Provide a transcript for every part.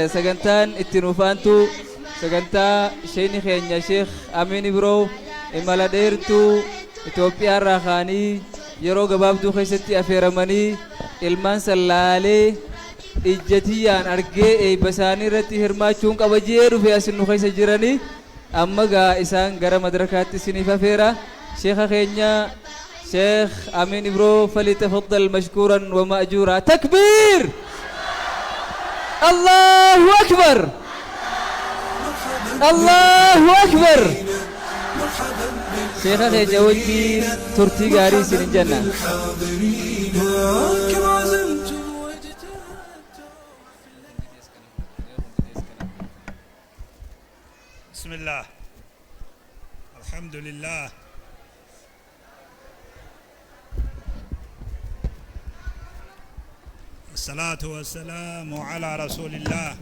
Sagantaan itti nuuf aantu sagantaa sheeyni keenya Sheekh Amiin Ibroo imala dheertuu Itoophiyaa irraa ka'anii yeroo gabaabduu keessatti afeeramanii ilmaan san laalee ijja tiyyaan argee eeyba isaanii irratti hirmaachuun qaba je'ee dhufe asin nu keessa jiranii amma gaa isaan gara madrakaatti isiniif afeera Sheekha keenya Sheekh Amiin Ibroo falyatafaddal mashkuuran wa ma'juuraa Takbiir! Allahu Akbar! Allahu Akbar! Sheekha keenya wajjiin turtii gaarii isinin jenna. بسم الله الحمد لله الصلاة والسلام على رسول الله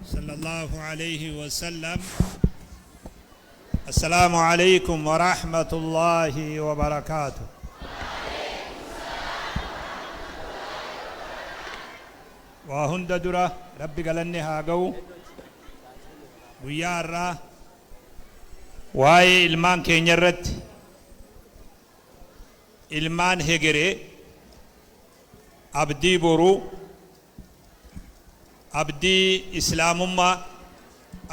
صلى الله عليه وسلم السلام عليكم ورحمة الله وبركاته Waa hunda dura Rabbi galanni haa ga'u. Guyyaa har'aa waa'ee ilmaan keenya irratti ilmaan hegeree abdii boruu abdii islaamummaa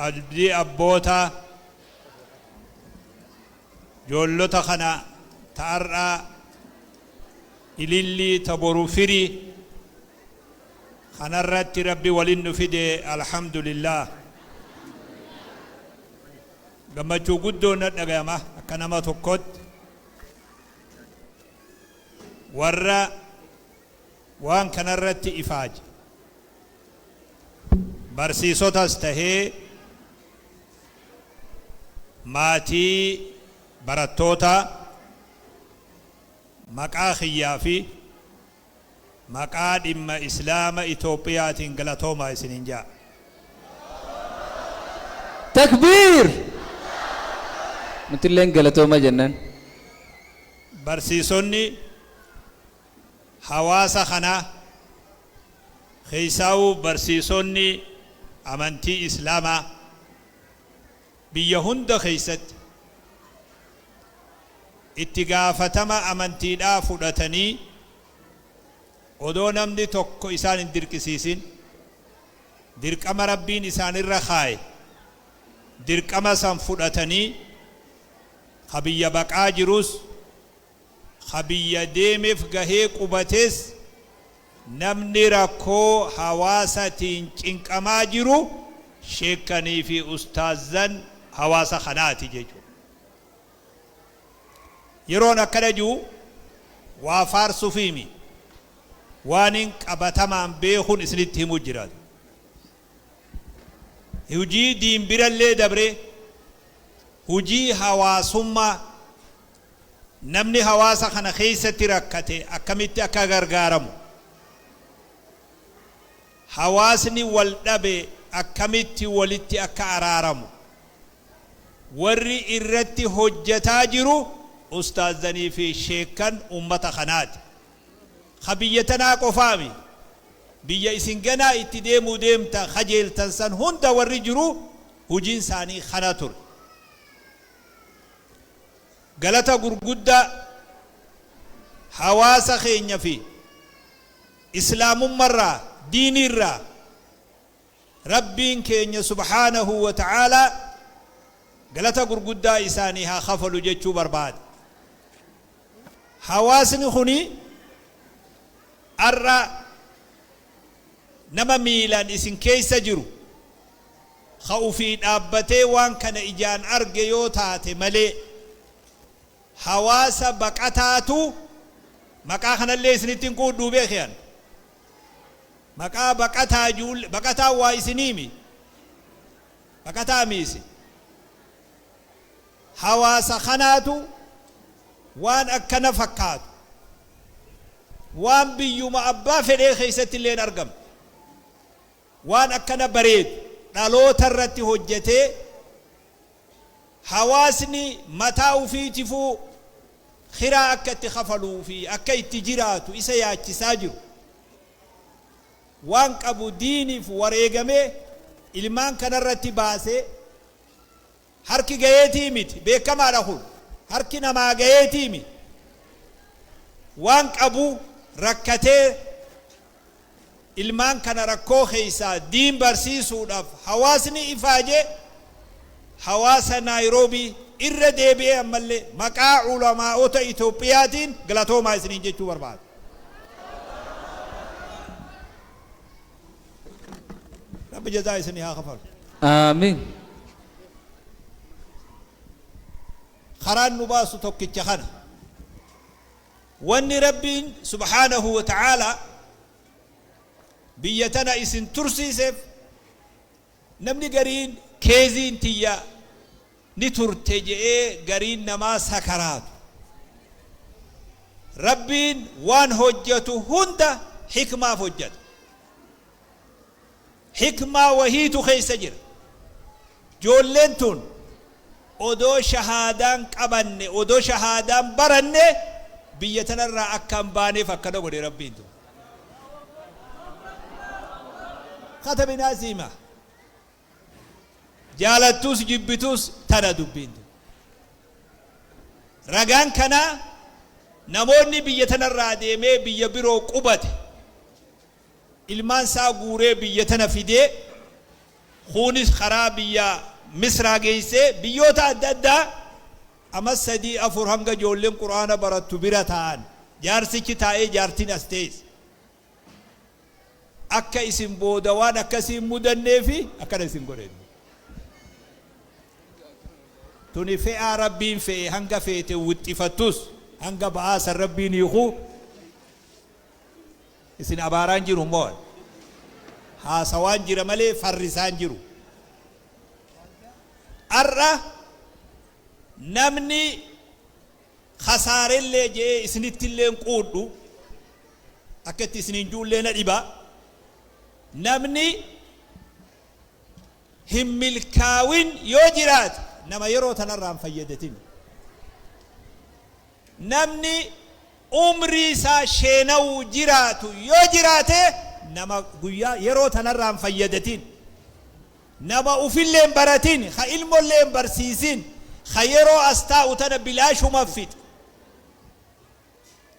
abdii abbootaa joollota kana ta har'aa ilillii ta boru firii kanarratti Rabbi walin nu fide alhamdulillah. Gammachuu guddoon na dhagayama akka nama tokkotti warra waan kanarratti ifaaje barsiisotas tahee maatii barattootaa maqaa kiyyaa fi Maqaa dhimma Islaama Itoophiyaatiin galatoomaa isiniin ja'a. Takbiir! Nutilleen galatooma jennan. Barsiisonni hawaasa kanaa, keessaawuu barsiisonni amantii Islaamaa biyya hunda keessatti itti gaafatama amantiidhaa fudhatanii odoo namni tokko isaan hin dirqisiisin dirqama Rabbiin isaanirra kaaye dirqama san fudhatanii ka biyya baqaa jirus ka biyya deemef gahee qubates namni rakkoo hawaasatiin cinqamaa jiru sheekkanii fi ustaazzan hawaasa kanaati jechuudha. Yeroon akkana ji'u waa faarsufiimi waanin qabatamaan beekun isinitti himu jira. Hujii diin birallee dabree hujii hawaasummaa namni hawaasa kana keessatti rakkate akkamitti akka gargaaramu, hawaasni wal dhabe akkamitti walitti akka araaramu warri irratti hojjataa jiru ustaazzanii fi sheekkan ummata kanaati. Ka biyya tanaa qofaami biyya isin ganaa itti deemuu deemta kajeeltan san hunda warri jiru hujiin isaanii kana ture. Galata gurguddaa hawaasa keenya fi Islaamummarraa, diiniirraa Rabbiin keenya subhaanahu wa ta'aalaa galata gurguddaa isaanii haa kafalu jechuu barbaada. Hawaasni kuni har'a nama miilaan isin keessa jiru ka ufii dhaabbatee waan kana ijaan arge yoo taate malee hawaasa baqataatu maqaa kanallee isinitti hin quudhuu beeki an. Maqaa baqataa juulle baqataan waa isiniimi baqataa mi isin. Hawaasa kanaatu waan akkana fakkaatu waan biyyuma abbaa fedhee keessatti illee hin argamne. Waan akkana bareedu dhaloota irratti hojjetee hawaasni mataa ufiitifuu kiraa akka itti kafaluu fi akka itti jiraatu isa yaachisaa jiru. Waan qabu diiniif wareegamee ilmaan kanarratti baasee, harki gaheetii miti, beekamaadha kun, harki namaa gaheetii miti. Waan qabu rakkatee ilmaan kana rakkoo keessaa diin barsiisuudhaaf hawaasni ifaajee, hawaasa Naayiroobii irra deebi'ee ammallee maqaa ulamaa'ota Itoophiyaatiin galatoomaa isiniin jechuu barbaada. Rabbi jazaa isinii haa kafalu. Aamiin. Karaan nu baasu tokkicha kana. Wanni Rabbiin subhaanahu wa ta'aalaa biyya tana isin tursiiseef, namni gariin keeziin tiyya ni turte je'ee gariin namaa sakaraatu. Rabbiin waan hojjatu hunda hikmaaf hojjata. Hikmaa wahiitu keessa jira. Joolleen tun odoo shahaadaan qabanne, odoo shahaadaan baranne, biyya tanarraa akka hin baaneef akkana godhe Rabbiin tun. Katabinaa siima. Jaalattus jibbitus tana dubbiin tun. Ragaan kanaa namoonni biyya tanarraa deemee biyya biroo qubate, ilmaan isaa guuree biyya tana fidee, kuunis karaa biyya Misraa geessee, biyyoota adda addaa ama 3 4 hanga ijoolleen Qur'aana barattu bira taa'an, jaarsichi taa'ee jaartiin as teesse. Akka isin booda waan akkasii hin mudanneefi akkana isin godhe. Tuni fe'aa Rabbiin fe'e, hanga feete wixxifattus, hanga ba'aa san Rabbiin hiiku isin abaaraan jiru immoo haasawaan jira malee farrisaan jiru. Har'a namni kasaarellee je'ee isinittillee hin quudhu, akka itti isiniin juullee na dhiba. Namni hin milkaawin yoo jiraate, nama yeroo tanarraa hin fayyadatin. Namni umrii isaa sheenawuu jiraatu yoo jiraate, nama guyyaa yeroo tanarraa hin fayyadatin. Nama ufillee hin baratin, ka ilmollee hin barsiisin, ka yeroo as taa'u tana bilaashuma fixe,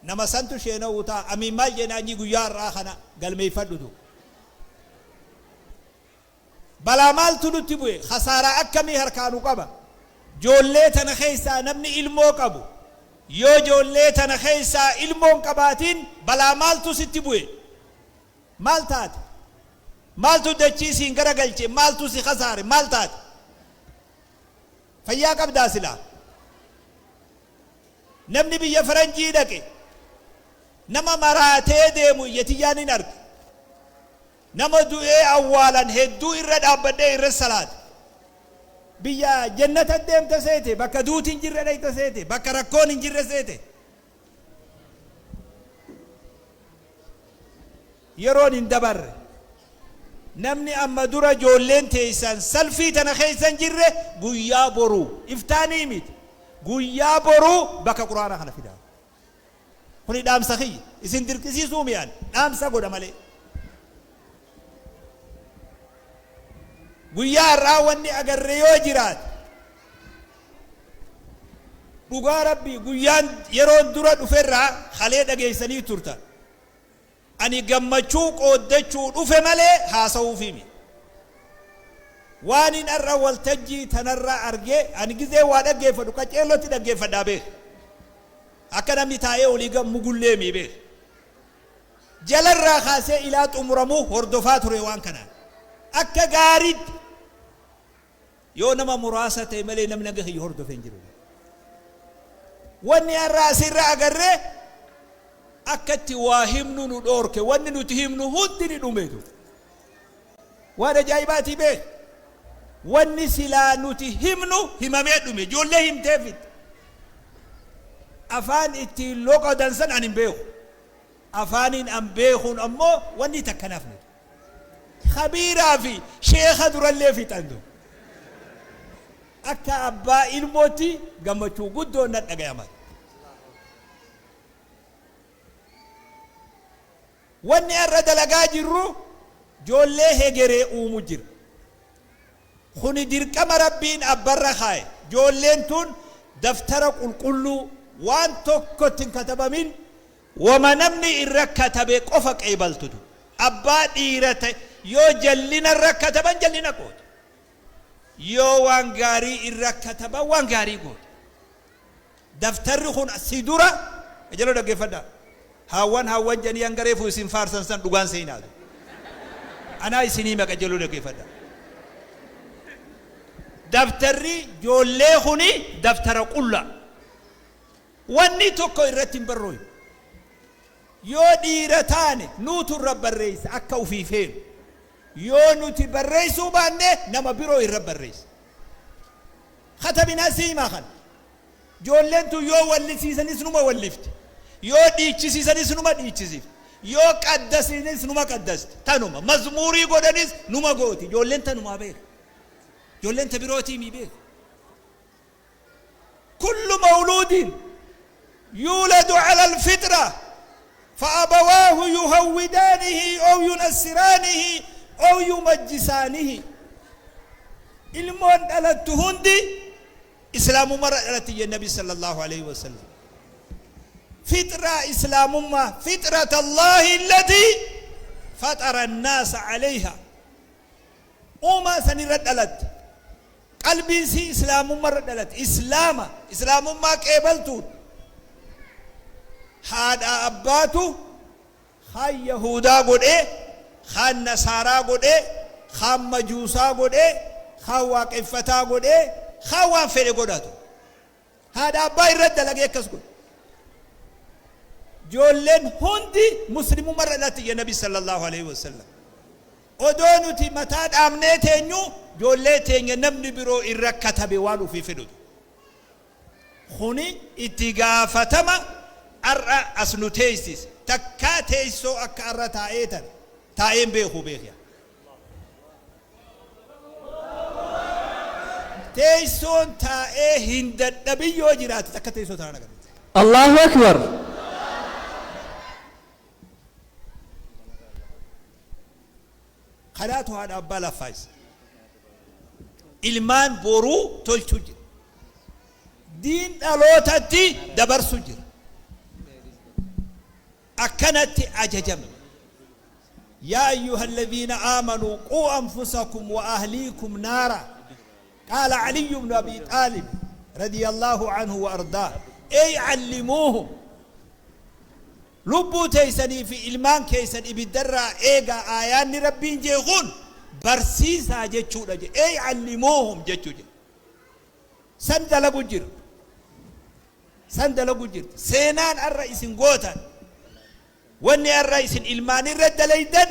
nama santu sheenawuu ta'a. Amiin maal jennaanyi? Guyyaa har'aa kana galmeeffadhutu. Balaa maaltu nutti bu'e? Khasaaraa akkamii harkaa nu qaba? Joollee tana keessaa namni ilmoo qabu, yoo joollee tana keessaa ilmoon qabaatiin, balaa maaltu sitti bu'e? Maal taate? Maaltu dachii siin gara galche? Maaltu si khasaare? Maal taate? Fayyaa qabdaa silaa? Namni biyya faranjii dhaqe nama maraatee deemu iyyatiyyaan hin arge. Nama du'ee awwaalan hedduu irra dhaabbadhee irra salaate. Biyya jannata deemta seete, bakka duuti hin jirre dhayta seete, bakka rakkoon hin jirre seete. Yeroon hin dabarre. Namni amma dura ijoolleen teessan salfii tana keessa hin jirre, guyyaa boruu, iftaanii miti, guyyaa boruu bakka Quraana kana fidaa. Kuni dhaamsa kiyya. Isin dirqisiisuu mi'aan dhaamsa godha malee. Guyyaa har'aa wanni agarre yoo jiraate, dhugaa Rabbii, guyyaan yeroon dura dhuferraa kalee dhageessanii turtan. Ani gammachuu qooddachuu dhufe malee haasa'uufii miti. Waanin har'a waltajjii tanarra arge, ani gizee waa dhaggeeffadhu qaceellotti dhaggeeffadhaa beeka. Akka namni taa'ee olii gad mugullee mii beeka. Jalarraa kaasee ilaa xumuramuu hordofaa ture waan kanaan. Akka gaariitti yoo nama muraasa ta'e malee namni hanga kiyya hordofe hin jiru. Wanni har'a asirra agarre akka itti waa himnu nu dhoorke. Wanni nuti himnu hundi ni dhumeetu. Waan ajaa'ibaatii beek. Wanni silaa nuti himnu himamee dhume. Ijoollee himtee fixxe. Afaan ittiin loqodan san ani hin beeku. Afaaniin an beekuun ammoo wanni takka naaf miti. Khabiiraa fi sheekha durallee fixan tu. Akka abbaa ilmootti gammachuu guddoon na dhagayama. Wanni har'a dalagaa jirru Joollee hegeree uumu jira. Kuni dirqama Rabbiin abbarra kaaye. Joolleen tun daftara qulqulluu waan tokkotti hin katabamin, wama namni irra katabe qofa qeebaltutu. Abbaa dhiira ta'e yoo jallina irra kataban jallina goota. Yoo waan gaarii irra kataban waan gaarii goota. Daftarri kun si dura qajeeloo dhaggeeffadhaa. Haawwan haawwan jedhanii hanga reefu isin faarsan san dhugaan seenaatu. Anaa isinii hima qajeeloo dhaggeeffadhaa. Daftarri joollee kuni daftara qullaa. Wanni tokko irratti hin barrooyne. Yoo dhiira taane nuutu irra barreessa akka ufii feenu. Yoo nuti barreessuu baanne nama biroo irra barreessa. Katabinaa si himaa kana. Joolleen tun yoo wallisiisanis numa wallifti. Yoo dhiichisiisanis numa dhiichisifti. Yoo qaddasiisanis numa qaddasti. Tanuma. Mazmuurii godhanis numa gooti. Ijoolleen tanumaa beeka. Ijoolleen ta birootii mii beeka. Kullu mawluudin yuuladu ala alfitra fa'abawaahu yuhawwidaanihi ow yunassiraanihi ow yumajjisaanihi. Ilmoon dhalattu hundi Islaamummarra dhalatti jedhe Nabi sallallahu aleyhi wa sallam. Fixraa Islaamummaa, fixrata Allaahi allatii faxara annaasa aleyha. Uumaa sanirra dhalatte. Qalbiin isii Islaamummarra dhalatte. Islaama, Islaamummaa qeebaltuudha. Haadhaa abbaatu kaan Yahuudaa godhee, kaan Nasaaraa godhee, kaan Majuusaa godhee, kaan Waaqeffataa godhee, kaan waan fedhe godhatu. Haadha abbaa irra dalagee akkas godhe. Joolleen hundi muslimumma irra dhalatti jedhe Nabi sallallahu alaihi wasallam. Odoo nuti mataa dhaabnee teenyu joollee teenya namni biroo irra katabe waan ufii fedhutu. Kuni itti gaafatama ar'a as nu teessise. Takkaa teessoo akka ar'a taa'ee tana taa'ee hin beeku beekiya. Teessoon taa'ee hin dadhabin yoo jiraate takka teessoo tanaan agarsiisa. Allahu Akbar. Kanaatu haadha abbaa laffaayisa. Ilmaan boruu tolchuu jira. Diin dhalootatti dabarsu jira. Akkanatti ajajamne. Yaa ayyuhalladhiina aamanuu quu anfusakum wa ahliikum naara qaala Aliyyu bnu Abii Xaalib radiyallaahu anhu wa ardaah ey callimuuhum Lubbuu teeysanii fi ilmaan keeysan ibiddarraa eegaa aayaanni Rabbiin jee kun barsiisaa jechuudha je ey callimuuhum jechuu je san dalagu jira san dalagu jirti seenaan arra isin gootan Wanni arra isin ilmaanirra dalaydan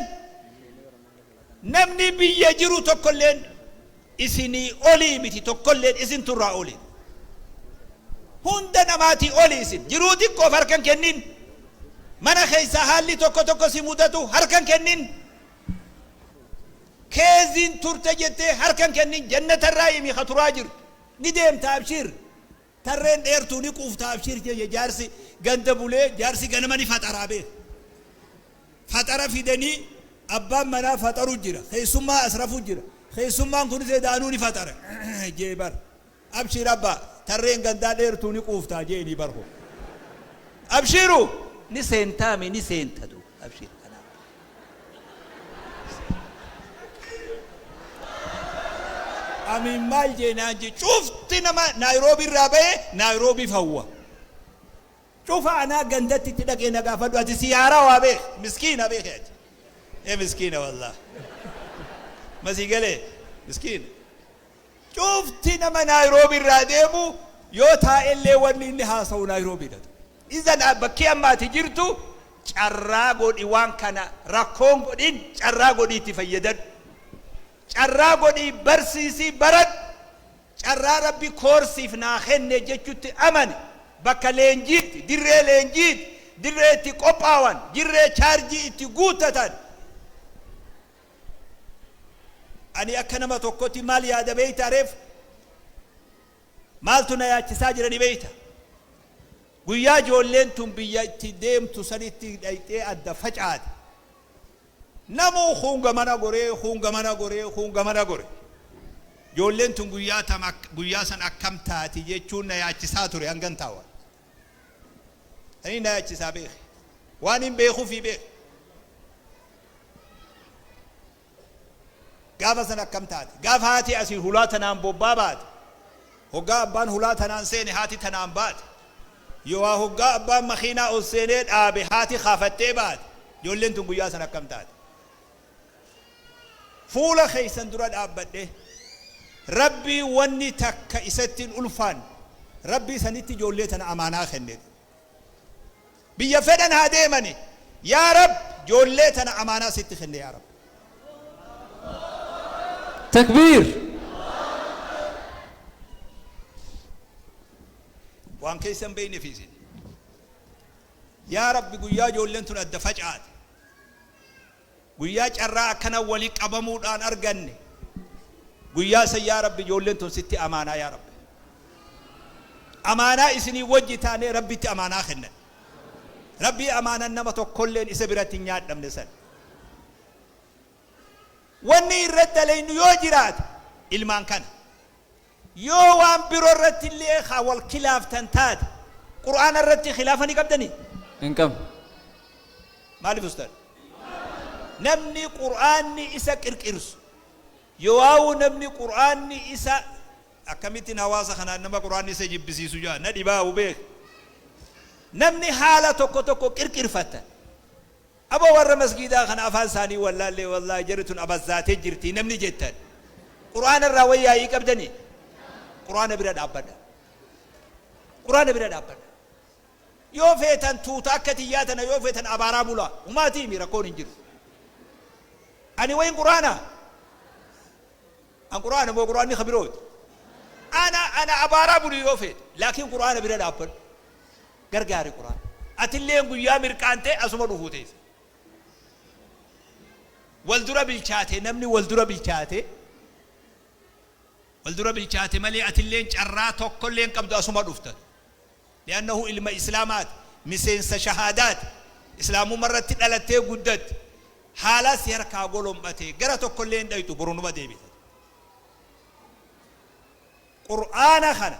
namni biyya jiru tokkolleen isinii olii miti tokkolleen isintu irraa oli. Hunda namaatii oli isin. Jiruu xiqqoof harka hin kennin. Mana keessaa haalli tokko tokko si mudatu harka hin kennin. Keeziin turte jettee harka hin kennin. Jannatarraa himi ka turaa jirtu. Ni deemta abshiir. Tarreen dheertuu ni quufta abshiir jeje jaarsi ganda bulee jaarsi ganama ni faxaraa beek. Faxara fidanii abbaan manaa faxaru jira keessummaa as rafu jira keessummaan kunis edaanuu ni faxara jee bar abshiir abbaa tarreen gandaa dheertuu ni quuftaa jeenii bar hoo abshiiru ni seentaami ni seentatu abshiir kanaaf. Amiin maal jee naan jee cufti nama Naayiroobii irraa bahe Naayiroobiif hawwa. Cufa anaa gandatti itti dhaqee na gaafadhu ati si haarawaa beek miskiina beeke ati. Ee miskiina wallah. Masii galee miskiina. Cufti nama Naayiroobii irraa deemu yoo taa'ellee wanni inni haasa'u Naayiroobiidha. Izan bakkii amma ati jirtu carraa godhi waan kana rakkoon godhin carraa godhii itti fayyadadhu. Carraa godhii barsiisii baradhu. Carraa Rabbi koorsiif naa kenne jechutti amani. Bakka leenjiiti, dirree leenjiiti, dirree itti qophaawan, dirree chaarjii itti guuttatan. Ani akka nama tokkotti maal yaada beeytaa reef? Maaltu na yaachisaa jira ni beeyta? Guyyaa ijoolleen tun biyya itti deemtu sanitti dhayxee adda facaate. Namuu kuun gamana goree, kuun gamana goree, kuun gamana gore. Ijoolleen tun guyyaa tam guyyaa san akkam taati jechuun na yaachisaa ture hangan taa'u. Ani na yaachisaa beeke. Waan hin beekuufi beeke. Gaafa san akkam taate? Gaafa haati asii hulaa tanaan bobbaa baate, hoggaa abbaan hulaa tanaan seene haati tanaan baate, yoohaa hoggaa abbaan makiinaa ol seenee dhaabe haati kaafattee baate, ijoolleen tun guyyaa san akkam taate? Fuula keessan dura dhaabbadhee, Rabbii wanni takka isatti hin ulfaanne, Rabbii sanitti ijoollee tana amaanaa kenne. Biyya fedhan haa deemani. Yaa Rabbi, ijoollee tana amaanaa sitti kenne yaa Rabbi. Takbiir! Waan keessa hin beeknefi isin. Yaa Rabbi, guyyaa ijoolleen tun adda facaate, guyyaa carraa akkana wali qabamuudhaan arganne, guyyaa san yaa Rabbi ijoolleen tun sitti amaanaa yaa Rabbi. Amaanaa isinii wajji taanee Rabbitti amaanaa kennan. Rabbii amaanan nama tokkolleen isa biratti hin nyaadhamne san. Wanni irratti dalaynu yoo jiraate ilmaan kana. Yoo waan biro irratti illee ka wal kilaaftan taate, Qur'aana irratti khilaafa ni qabdanii? Hin qabnu. Maaliif ustaad? Namni Qur'aanni isa qirqirsu, yooawu namni Qur'aanni isa akkamittiin hawaasa kanaan nama Qur'aanni isa jibbisiisu jaa na dhibaawu beek. Namni haala tokko tokko qirqirfattan. Aboo warra masgiidaa kana afaan isaanii wallaallee wallaahi jarri tun abazzaatee jirti namni jettan. Qur'aana irraa way yaa'ii qabdanii? Qur'aana bira dhaabbadha. Qur'aana bira dhaabbadha. Yoo feetan tuuta akka tiyyaa tana, yoo feetan abaaraa bulaa. Humaatii mi rakkoon hin jiru. Ani wayin Qur'aana? An Qur'aana moo Qur'aanni ka birooti? Ana abaaraa buli yoo feete. Laakiin Qur'aana bira dhaabbadhu. Gargaari Qur'aana. Atilleen guyyaa mirqaantee asuma dhufuu teessa. Wal dura bilchaate, namni wal dura bilchaate, wal dura bilchaate malee atilleen carraa tokkollee hin qabdu, asuma dhufta. Li'annahu ilma Islaamaati, miseensa shahaadaati, Islaamumma irratti dhalattee guddatte, haala si harkaa golom'ate gara tokkollee hin dhayxu, boru numa deebita. Qur'aana kana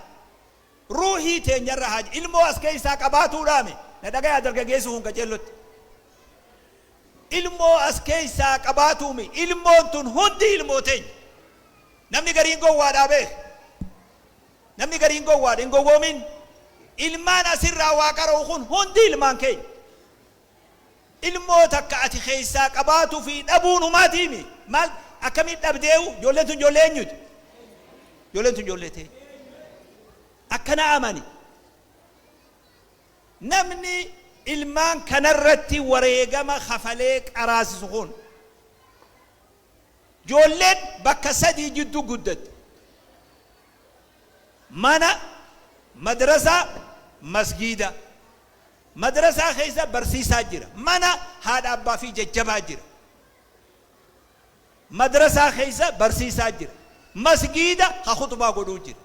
ruuhii teenyarra haa ilmoo as keessaa qabaatuudhaami na dhagayaa, dargaggeessi kun qaceellotti. Ilmoo as keessaa qabaatuumi, ilmoon tun hundi ilmoo teenya. Namni gariin gowwaadhaa beek. Namni gariin gowwaadha, hin gowwoomin. Ilmaan asirraa waa qara'u kun hundi ilmaan keenya. Ilmoo takka ati keessaa qabaatuu fi dhabuun humaatiimi. Maal akkamiin dhabdeewu? Ijoolleen tun ijoollee eenyuti? Ijoolleen tun ijoollee teenya. Akkana amani. Namni ilmaan kanarratti wareegama kafalee qaraasisu kun, ijoolleen bakka sadii jidduu guddatte. Mana, madrasaa, masgiida. Madrasaa keessa barsiisaa jira. Mana haadha abbaa fi jajjabaa jira. Madrasaa keessa barsiisaa jira. Masgiida ka khutbaa godhuu jira.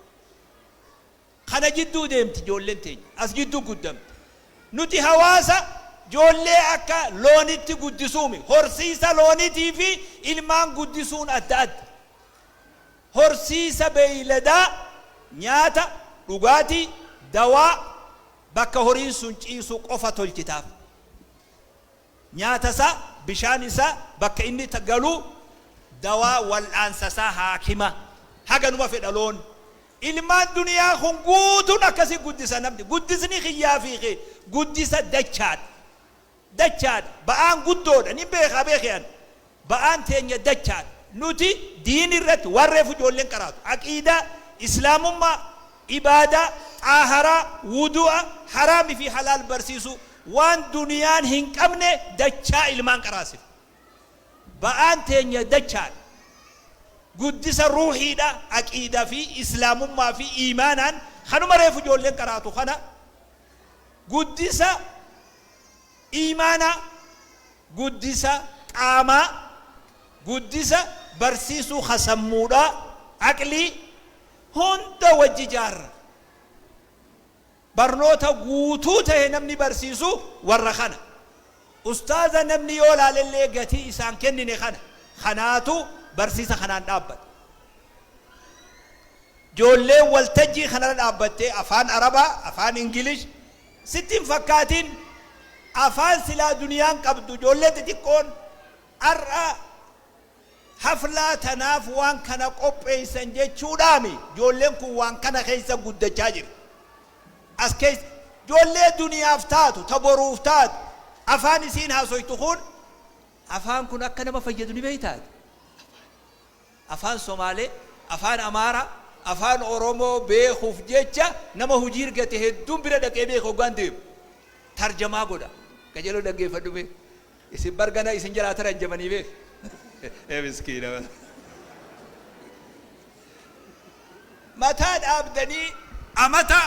Kana jidduu deemti ijoolleen teenya. As jidduu guddamti. Nuti hawaasa ijoollee akka loonitti guddisuumi. Horsiisa loonitii fi ilmaan guddisuun adda adda. Horsiisa beeyladaa nyaata, dhugaatii, dawaa, bakka horiin sun ciisu qofa tolchitaaf. Nyaata isaa, bishaan isaa, bakka inni galu, dawaa wal'aansa isaa, haakima. Haganuma fedha loon. Ilmaan duniyaa kun guutuun akkasi guddisa namni. Guddisni kiyyaa fi kee guddisa dachaadha. Dachaadha. Ba'aan guddoodha. Nin beekaa beeke ani. Ba'aan teenya dachaadha. Nuti diin irratti waan reefu ijoolleen qaraatu. Aqiidaa, Islaamummaa, ibaadaa, xaaharaa, wudu'a, haraami fi halaal barsiisuu, waan duniyaan hin qabne dachaa ilmaan qaraasifna. Ba'aan teenya dachaadha. Guddisa ruuhiidha, aqiidaa fi Islaamummaa fi iimaanaan kanuma reefu ijoolleen qaraatu kana, guddisa iimaanaa, guddisa qaamaa, guddisa barsiisuu ka sammuudhaa, aqlii, hunda wajji jaarra. Barnoota guutuu tahe namni barsiisu warra kana. Ustaaza namni yoo laalellee gatii isaan kennine kana kanaatu barsiisa kanaan dhaabbata. Ijoolleen waltajjii kanarra dhaabbattee afaan Arabaa, afaan Ingilish sitti hin fakkaatin. Afaan silaa duniyaan qabdu ijoollee xixiqqoon har'a haflaa tanaaf waan kana qopheessan jechuudhaami. Ijoolleen kun waan kana keessa guddachaa jira. As keessa ijoollee duniyaaf taatu, ta boruuf taatu, afaan isiin haasoytu kun, afaan kun akka nama fayyadu ni beeytaati. Afaan Somaalee, afaan Amaaraa, afaan Oromoo beekuuf jecha nama hujii argate hedduun bira dhaqee beeku. Hoggaan deemu tarjamaa godha. Qajeeloo dhaggeeffadhu mee. Isin bargana isin jalaa tarajjamanii beek. Ee miskiina. Mataa dhaabdanii amata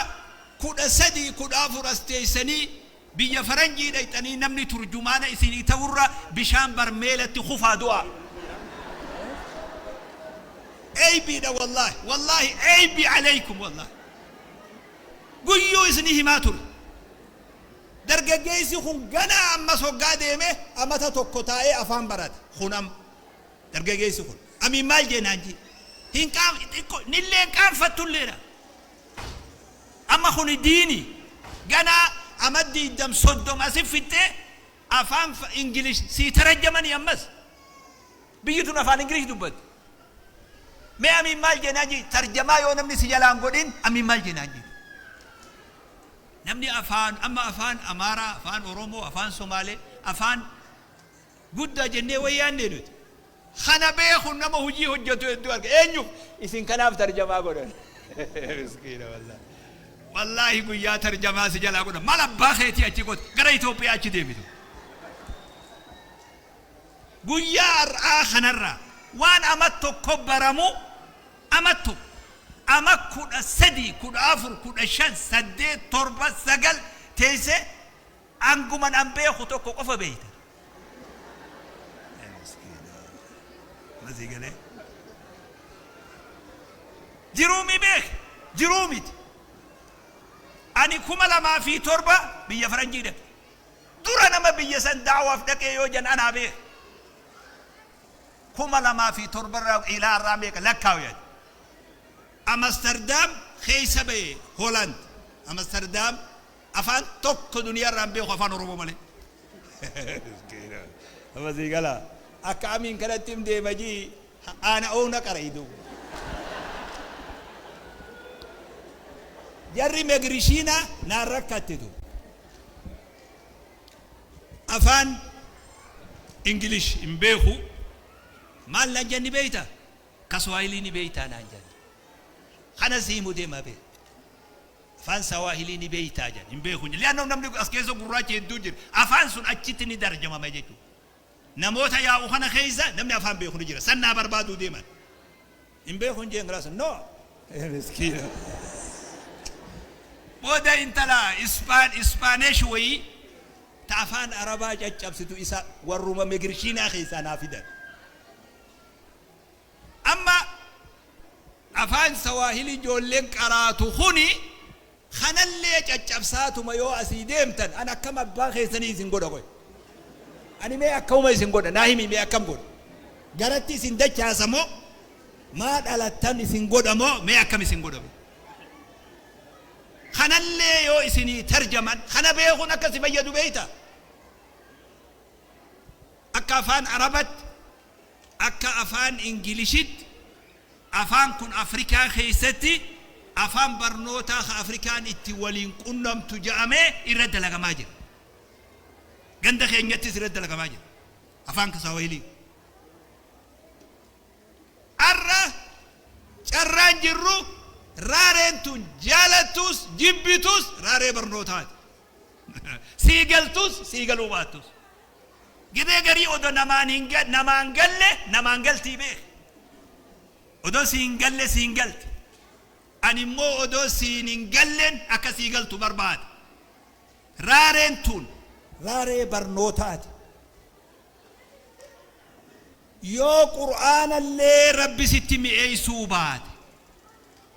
13, 14 as teessanii biyya faranjii dhayxanii namni turjumaana isinii ta'urra bishaan barmeelatti kufaa du'aa. Eeybiidha wallaahi, wallaahi eeybi alaykum wallaahi. Guyyuu isinii himaa ture. Dargaggeessi kun ganaa ammas hoggaa deeme amata tokko taa'ee afaan barata. Kun amma dargaggeessi kun amiin maal jee naan jee hin qaam xiqqo nillee hin qaanfattulleedha. Amma kuni diini ganaa ama 20, 30 asi fixxee afaan English sii tarajjamanii. Ammas biyyi tun afaan English dubbatti. Mee amiin maal jee naan jee tarjamaa yoo namni si jalaan godhin, amiin maal jee naan jee. Namni afaan amma afaan Amaaraa, afaan Oromoo, afaan Somaalee, afaan guddaa jennee wayyaannee nuti. Kana beeku nama hojii hojjetu hedduu arga. Eenyuuf? Isin kanaaf tarjamaa godhan. Miskiina wallaahi. Wallaahi guyyaa tarjamaa si jalaa godhan. Mal abbaa keetii achi godhe gara Itoophiyaa achi deebitu. Guyyaa har'aa kanarraa waan ama tokko baramu, ama tokko ama 13, 14, 15, 8, 7, 9 teessee anguman an beeku tokko qofa beeyta. Masii galee. Jiruu mi beek, jiruu miti. Ani 2007 biyya faranjii dhaqe. Dura nama biyya san da'waaf dhaqee yoo jan anaa beek. 2007 irraa ilaa irraa meeqa lakkaawu yaad. Amsterdam keessa ba'e, Holland. Amsterdam afaan tokko duniyaa irraa hin beeku afaan Oromoo malee. Masii galaa. Akka amiin kanatti him deema jii aana oona qara idu. Jarri megrishiina naan rakkattitu. Afaan English hin beeku. Maal naan jenni beeyta? Kaswaahilii ni beeytaa naan jenni. Kana si himu deemaa beeka. Afaan Sawaahilii ni beeytaa jedhan, hin beeku. Li'aanna namni as keessa gurraacha hedduu jira. Afaan sun achitti ni darjamama jechuudha. Namoota yaa'u kana keessa namni afaan beeku ni jira. San naa barbaaduu deeman. Hin beeku hin jeen kalaas no. Miskiina. Booda intala Ispaanesh wayii ta afaan Arabaa caccabsitu isa warruma migirshiinaa keessaa naa fidan. Amma afaan Sawaahilii ijoolleen qaraatu kuni kanallee caccabsaatuma yoo asii deemtan, an akkam abbaa keessanii isin godha qoy. Ani mee akkamuma isin godha, naa himi, mee akkam godha? Garatti isin dachaasa moo, maa dhalattan isin godha moo, mee akkam isin godha? Kanallee yoo isinii tarjaman, kana beekuun akka si fayyadu beeyta. Akka afaan Arabatti, akka afaan Ingilishitti, afaan kun Afrikaa keessatti afaan barnootaa ka Afrikaan itti waliin qunnamtu jedhamee irra dalagamaa jira. Ganda keenyattis irra dalagamaa jira. Afaan Kiswahilii. Har'a carraan jirru, raareen tun jaalattus jibbitus raaree barnootaati. Sii galtus sii galuu baattus. Gibee garii odoo namaan hin namaan galle namaan galtii beek. Odoo siin galle siin galti. Ani immoo odoo siin hin galleen akka sii galtu barbaada. Raareen tun raaree barnootaati. Yoo Qur'aanallee Rabbi sitti mi'eessuu baate,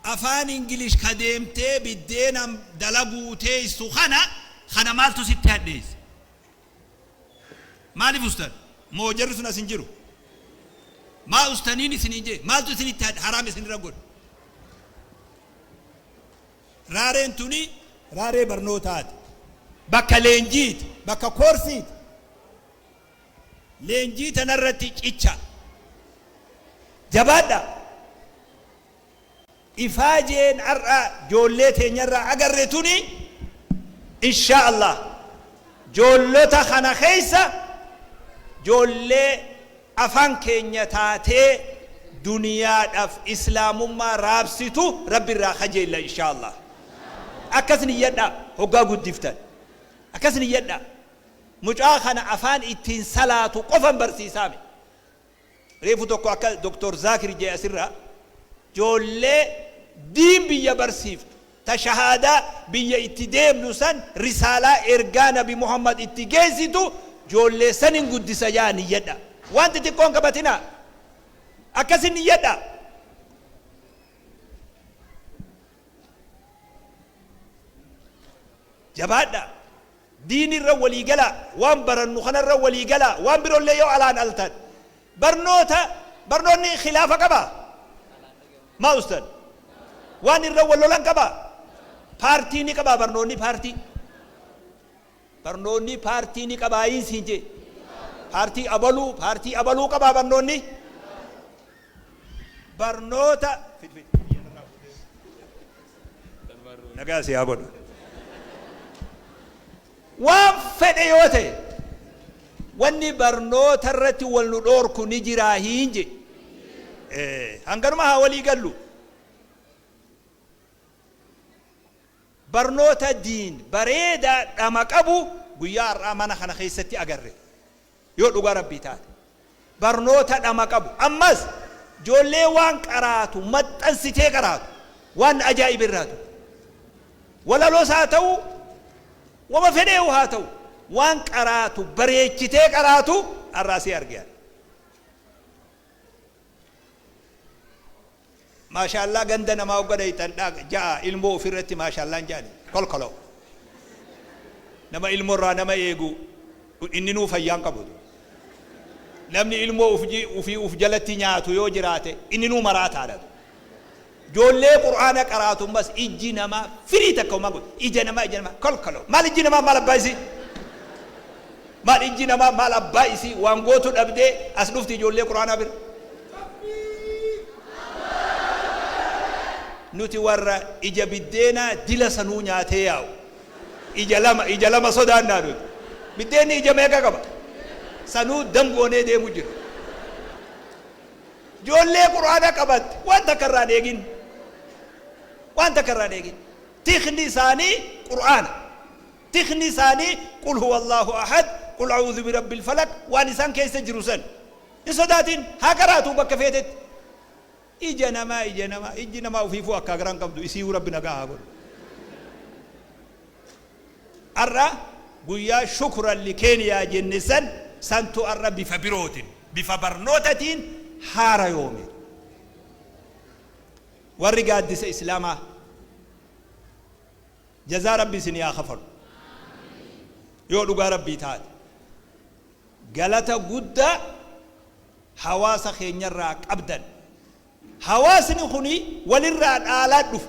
afaan Ingilish ka deemtee biddeena dalaguu teessu kana maaltu sitti hadheesse? Maaliif ustan? Moo jarri sun as hin jiru? Maa ustaniin isiniin jee? Maaltu isinitti haraam isinirra godhe? Raareen tuni raaree barnootaati. Bakka leenjiiti, bakka koorsiiti. Leenjii tanarratti cicha. Jabaadha. Ifaajeen har'a joollee teenyarraa agarre tuni inshaa Allah joollota kana keessa joollee afaan keenya taatee duniyaadhaaf islaamummaa raabsitu Rabbi irraa kajeella inshaa Allah. Akkas niyyadhaa hoggaa guddiftan. Akkas niyyadhaa. Mucaa kana afaan ittiin salaatu qofan barsiisaame. Reefu tokko akka Doktor Zaakir je'e asirraa, joollee diin biyya barsiiftu, ta shahaadaa biyya itti deemnu san risaalaa ergaa nabi Muhammad itti geessitu joollee sanin guddisa ja'aa niyyadhaa. Waan xixiqqoo hin qabatinaa. Akkasin niyyadhaa. Jabaadhaa. Diin irra walii galaa, waan barannu kana irra walii galaa, waan birollee yoo alaan altan. Barnoota, barnoonni khilaafa qabaa? Maa ustad? Waan irra wal lolan qabaa? Paartii ni qabaa barnoonni paartii? Barnoonni paartii ni qabaayiin siin jee. Paartii abaluu, paartii abaluu qabaa barnoonni? Barnoota fid fid. Nagaa si haa godhu. Waan fedhe yoo ta'e wanni barnoota irratti wal nu dhoorku ni jiraa hiin je. Hanganuma haa walii gallu. Barnoota diin bareedaa dhama qabu guyyaa har'aa mana kana keessatti agarre. Yoo dhugaa Rabbii taate. Barnoota dhama qabu. Ammas joollee waan qaraatu maxxansitee qaraatu. Waan na ajaa'ibe irraa tokko. Walaloos haa ta'u, wama fedheehu haa ta'u, waan qaraatu bareechitee qaraatu har'aa si arge ani. Maashaallaa ganda namaa hogga dhayxan ja'a ilmoo ofirratti maashaallaan ja'ani kolkoloo nama ilmoo irraa nama eegu inninuu fayyaa hin qabu namni ilmoo ufii uf jalatti nyaatu yoo jiraate inninuu maraataadha joollee qur'aana qaraatu ammas ijji namaa firii takka homaa godhu ija namaa ija namaa kolkoloo maal ijji namaa maal abbaa isii maal ijji namaa maal abbaa isii waan gootu dhabdee as dhufti ijoollee qur'aanaa bira Nuti warra ija biddeenaa dila sanuu nyaatee yaa'u. Ija lama, ija lama sodaannaa nuti. Biddeenni ija meeqa qaba? Sanuu dam goonee deemu jira. Ijoollee Qur'aana qabatte waan takka irraa hin eegin. Waan takka irraa hin eegin. Tikni isaanii Qur'aana. Tikni isaanii qul huwallaahu ahad, qul a'uudhu birabbil falaq waan isaan keessa jiru san. Hin sodaatin haa qaraatuu bakka feetetti. Ija namaa ija namaa ijji namaa ufiifuu akkaa garaa hin qabdu isiiyuu rabbi nagaa haa godhu. Ar'a guyyaa shukran li Keeniyaa jenne san santu ar'a bifa birootin bifa barnootatiin haarayoome. Warri gaaddisa Islaamaa jazaa rabbi isinii haa kafalu. Yoo dhugaa rabbii taate. Galata guddaa hawaasa keenyarraa qabdan. Hawaasni kuni walirraa dhaalaa dhufe.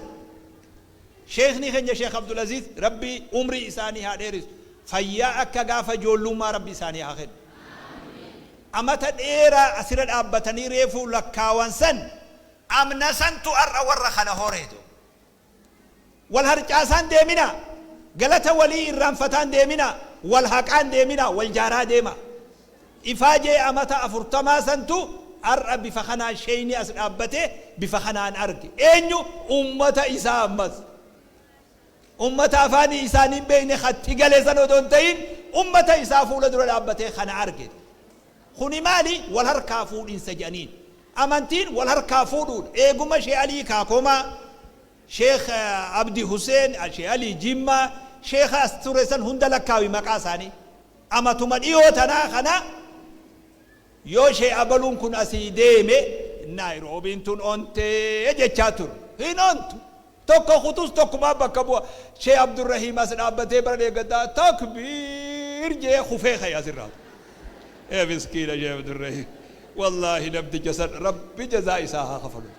Sheekni keenya Sheekh Abdulaziz Rabbi umrii isaanii haa dheeressu. Fayyaa akka gaafa ijoollummaa Rabbi isaanii haa kennu. Amata dheeraa asirra dhaabbatanii reefuu lakkaawan san amna santu har'a warra kana horeetu. Wal harcaasaan deeminaa. Galata walii irraanfataan deeminaa. Wal haqaan deeminaa. Wal jaaraa deemaa. Ifaajee amata afurtamaa santu har'a bifa kanaan sheeyni as dhaabbatee bifa kanaan arge. Eenyu? Ummata isaa ammas. Ummata afaanii isaanii hin beekne katti gale san odoo hin ta'in ummata isaa fuula dura dhaabbatee kana arge. Kuni maali? Wal harkaa fuudhinsa jedhaniin. Amantiin wal harkaa fuudhuudha. Eeguma Sheh Alii Kaakomaa, Sheikh Abdi Huseen, Sheh Alii Jimmaa, Sheikha as ture san hunda lakkaawi maqaa isaanii. Amatuma dhiyoo tanaa kana yoo Sheh Abaluun kun asii deeme Naayiroobiin tun ontee jechaa ture. Hin ontu. Tokko kutus tokkumaa bakka bu'a. Sheh Abdurrahiim as dhaabbatee bara dheeggaddaa takbiir jee kufee ka'e asirraa. Ee miskiina Sheekh Abdurrahim. Wallaahi namticha san Rabbi jazaa isaa haa kafalu.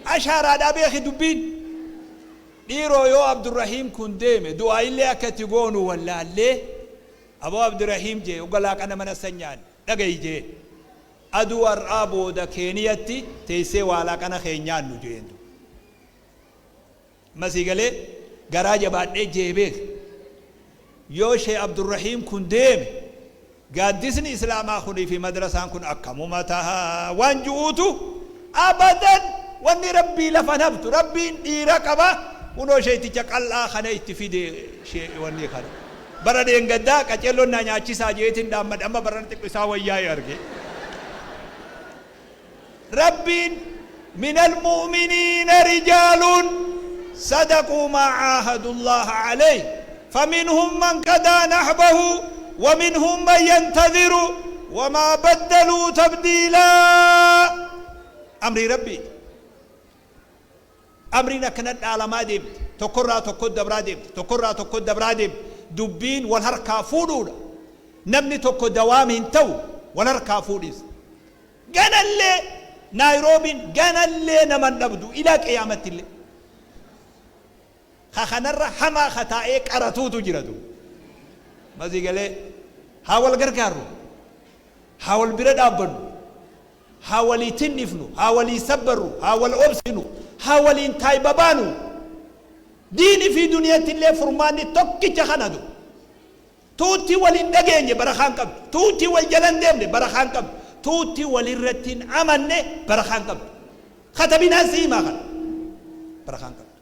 Ashaaraadhaa beeki dubbiin. Dhiiroo yoo Abdurrahiim kun deeme du'aa'illee akka itti goonu wallaallee aboo Abdurrahiim jee hogga laaqana mana san nyaanne dhagayi jeen. Aduu har'aa booda Keeniyatti teessee waa laaqana kee hin nyaannu jeen. Amma sii galee? Garaa jabaadhee jee beeki. Yoo Sheikh Abdurrahiim kun deeme gaaddisni Islaamaa kunii fi madrasaan kun akkamuma taha waan ju'uutu abadan wanni Rabbii lafa hin haftu. Rabbiin dhiira qaba kunoo sheeyticha qal'aa kana itti fide wanni kana. Bara dheengaddaa qaceelloon naa nyaachisaa jeetiin dhaammadhe amma barana xiqqo isaa wayyaa'e arge. Rabbiin minal mu'miniina rijaaluun sadaquu maa caahadullaaha caleyh faminhum man qadaa nahbahu waminhum man yantadiru wamaa baddaluu tabdiilaa. Amrii Rabbiiti. Amriin akkana dhaalamaa deemti. Tokkorraa tokkotti dabraa deemti. Tokkorraa tokkotti dabraa deemti. Dubbiin wal harkaa fuudhuudha. Namni tokko dawaam hin ta'u wal harkaa fuudhinsa. Ganallee Naayiroobiin ganallee nama hin dhabdu ilaa qiyaamattillee. Ka kanarra hamaa ka taa'ee qaratuutu jira duuba. Masii galee haa wal gargaarru. Haa wal bira dhaabbannu. Haa walii tinnifnu. Haa walii sabbarru. Haa wal obsinu. Haa waliin taayba baanu. Diini fi duniyattillee furmaanni tokkicha kana duuba. Tuutti wal hin dhageenye barakaa hin qabdu. Tuutti wal jala hin deemne barakaa hin qabdu. Tuutti wal irratti hin amanne barakaa hin qabdu. Katabinaan si himaa kana. Barakaa hin qabdu.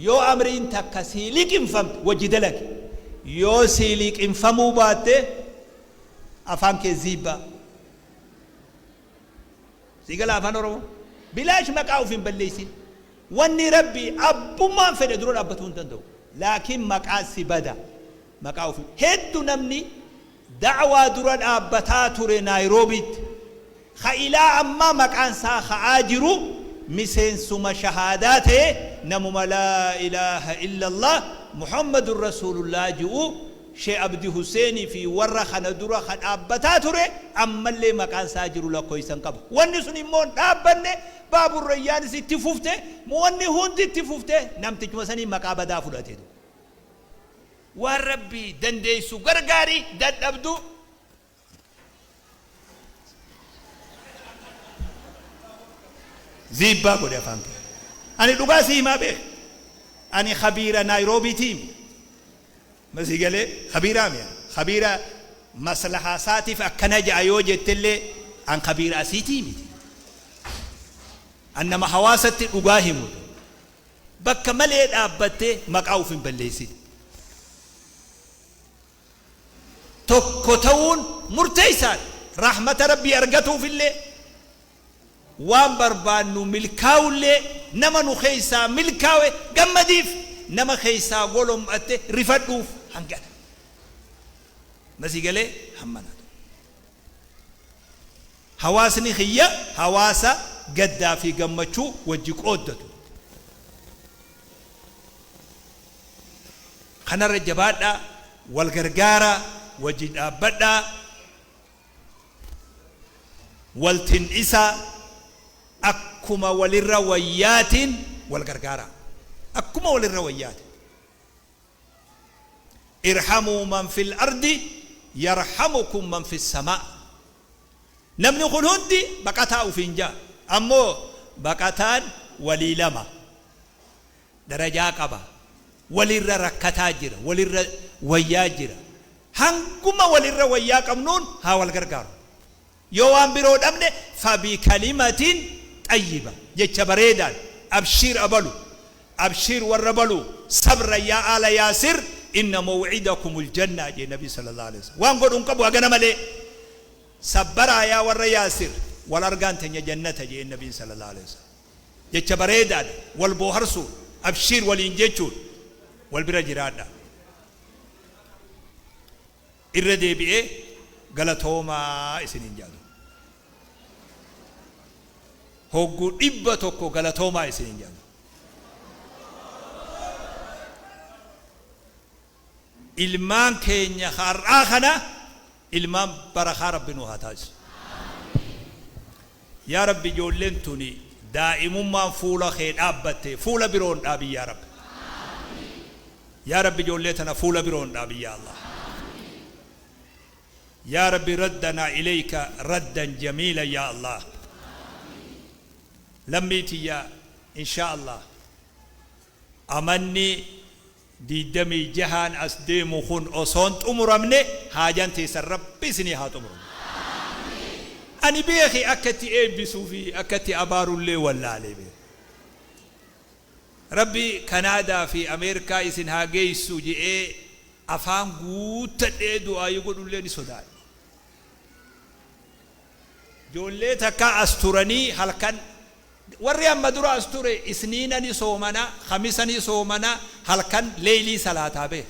Yoo amriin takka sii liqimfamte wajji dalagi. Yoo sii liqimfamuu baatte afaan kee ziibbaa. Sii galaa afaan Oromoo? Bilaash maqaa uf hin balleessin. Wanni Rabbii abbummaan fedhe dura dhaabbatuu hin danda'u. Laakiin maqaa si bada. Maqaa ufi. Heddu namni da'waa dura dhaabbataa ture Naayiroobiitti. Ka ilaa ammaa maqaan isaa ka'aa jiru miseensuma shahaadaa ta'e namuma laa ilaaha illallah Muhammadun Rasuulullah ji'u She Abdi Husseeni fi warra kana dura ka dhaabbataa ture ammallee maqaan isaa jiru lakkoysa hin qabu. Wanni sun immoo hin dhaabbanne, Baaburrayyaanis itti fufte, wanni hundi itti fufte namtichuma saniin maqaa badaa fudhate. Waan Rabbii dandeessu gargaari, dadhabdu Ziibbaa godhi afaan kee. Ani dhugaa sii himaa beeki. Ani khabiira Naayiroobiitii mi. Ma sii galee khabiiraa mi ani. Khabiira maslahaa isaatiif akkana ja'a yoo jettellee an khabiira asiitii miti. An nama hawaasatti dhugaa himu. Bakka malee dhaabbattee maqaa uf hin balleessin. Tokko ta'uun murteessaadha. Rahmata Rabbii argatuufillee, waan barbaannu milkaa'ullee, nama nu keessaa milkaawe gammadiif, nama keessaa golom'atte rifadhuuf hangana. Ma sii galee? Hammana. Hawaasni kiyya hawaasa gaddaa fi gammachuu wajji qooddatu. Kanarra jabaadhaa, wal gargaaraa, wajji dhaabbadhaa, wal tin'isaa, akkuma walirra wayyaatiin wal gargaaraa. Akkuma walirra wayyaatiin. Irhamuu man fil ardi yarhamukum man fis samaa. Namni kun hundi baqataa ufiin ja'a. Ammoo baqataan walii lama. Darajaa qaba. Walirra rakkataa jira. Walirra wayyaa jira. Hanguma walirra wayyaa qabnuun haa wal gargaarru. Yoo waan biroo dhabne fabikalimatin xayyiba jecha bareedaan abshiir abalu abshiir warra baluu sabran yaa aala yaasir inna maw'idakumul jannah jee nabi sallallahu alaihi wasallam waan godhu hin qabu hagana malee sabbaraa yaa warra yaasir wal argaan teenya jannata jeen nabiin sallallahu alaihi wasallam jecha bareedaadha wal booharsuun abshiir waliin jechuun wal bira jiraadha. Irra deebi'ee galatoomaa isiniin jedha. Hogguu 100 galatoomaa isiniin jedha. Ilmaan keenya har'aa kana ilmaan barakaa Rabbi nu haa taasisu. Yaa Rabbi, ijoolleen tuni daa'imummaan fuula kee dhaabbatte, fuula biroon dhaabi yaa Rabbi. Yaa Rabbi, ijoollee tana fuula biroon dhaabi yaa Allah. Yaa Rabbi, raddanaa ilayka raddan jamiila yaa Allah. Lammii tiyya, insha Allah amanni 26n as deemu kun osoon xumuramne haajaan teessan Rabbi isinii haa xumuramu. Ani beeki akka itti eebbisuu fi akka itti abaarullee wallaalee beeka. Rabbi Kanaadaa fi Ameerikaa isin haa geessu je'ee afaan guuttadhee du'aayii godhullee ni sodaadhe. Ijoollee takka as turanii halkan warri amma dura as ture Isniina ni soomana, Khamisa ni soomana, halkan leeylii salaataa beeka.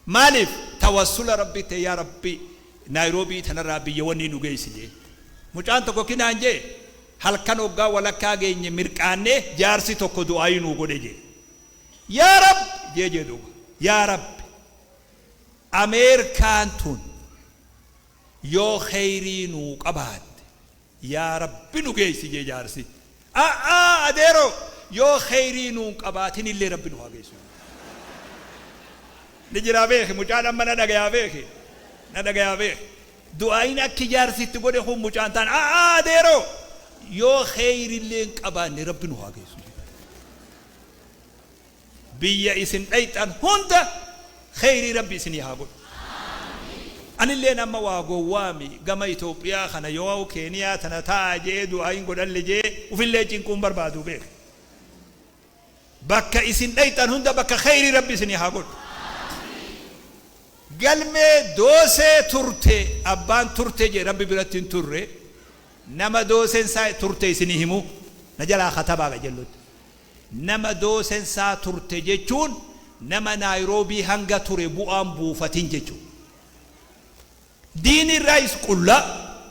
Maaliif? Tawassula Rabbi ta'e, yaa Rabbi, Naayiroobii tanarraa biyya wanni nu geessi jee. Mucaan tokko kinaan jee, halkan hoggaa walakkaa geenye mirqaannee jaarsi tokko du'aayii nuu godhe jee. Yaa Rabbi jee jee duuba. Yaa Rabbi, Ameerikaan tun yoo kheyrii nuu qabaatte yaa Rabbi nu geessi jee jaarsi. A'aa adeeroo, yoo kheyrii nuun qabaatin illee Rabbi nu haa geessu. Ni jiraa beeki, mucaan amma na dhagayaa beeki. Na dhagayaa beeki. Du'aayin akki jaarsi itti godhe kun mucaan taan a'aa adeeroo, yoo kheyrillee hin qabaanne Rabbi nu haa geessu. Biyya isin dhayxan hunda kheyrii Rabbi isinii haa godhu. Anilleen amma waa gowwaami gama Itoophiyaa kana yoo Keeniyaa tana taa'a je'ee du'aayin godhalle je'ee ufillee cinquun barbaadu beeki. Bakka isin dhayxan hunda bakka kheyrii Rabbi isinii haa godhu. Galmee doosee turte abbaan turte jee Rabbi biratti hin turre, nama dooseen isaa turte isinii himu na jalaa katabaa qajellotti. Nama doosen isaa turte jechuun nama Naayiroobii hanga ture bu'aan buufatin jechuudha. Diini irraayis qullaa,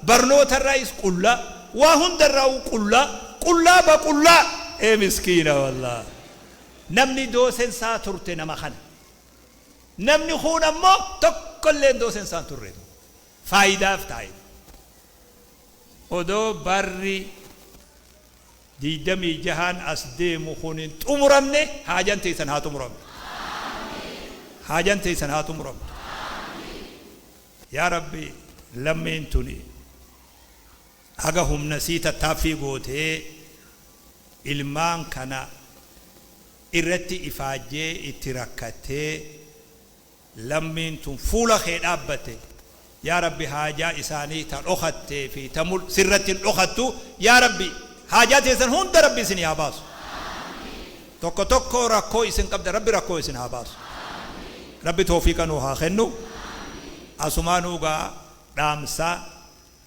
barnoota irraayis qullaa, waa hunda irraa'uu qullaa, qullaa ba qullaa! Ee miskiina wallaah. Namni doosen isaa turte nama kana. Namni kuun ammoo tokkolleen doosen isaa hin turre. Faayidaaf taa'e. Odoo barri 26n as deemu kun hin xumuramne haajan teessan haa xumuramtu. Haajan teessan haa xumuramtu. Yaa Rabbi, lammiin tuni haga humna sii tattaaffii gootee ilmaan kana irratti ifaajjee itti rakkattee, lammiin tun fuula kee dhaabbatte, yaa Rabbi, haajaa isaanii ta dhokattee fi ta sirratti hin dhokattu, yaa Rabbi, haajaa teessan hunda Rabbi isinii haa baasu. Tokko tokko rakkoo isin qabda, Rabbi rakkoo isin haa baasu. Rabbi toofiiqa nuu haa kennu. Asumaanuu gaa dhaamsa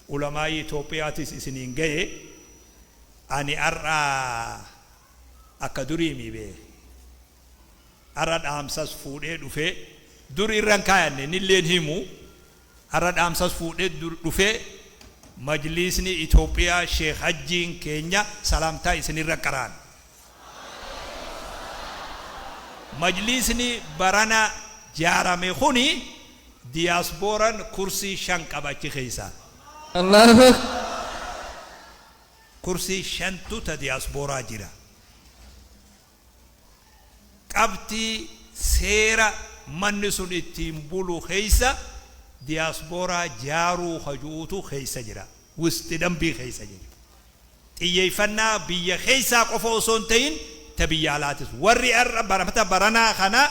ulamaayii Itoophiyaatis isiniin gaye. Ani har'a akka durii mii beeke. Har'a dhaamsas fuudhee dhufee, dur irra hin kaayanne, innilleen himu. Har'a dhaamsas fuudhee dhufee, majliisni Itoophiyaa Sheekh Hajjiin keenya salaamtaa isinirra qaraan. Majliisni barana jaarame kuni diyaasbooran kursii 5 qaba achi keessaa. Allahu Akbar. Kursii 5tu ta diyaasbooraa jira. Qabxii seera manni sun ittiin bulu keessa diyaasbooraa jaaruu ka ju'utu keessa jira. Wusxi dambii keessa jira. Xiyyeeffannaa biyya keessaa qofa osoo hin ta'in ta biyya alaatis. Warri har'a baramata baranaa kana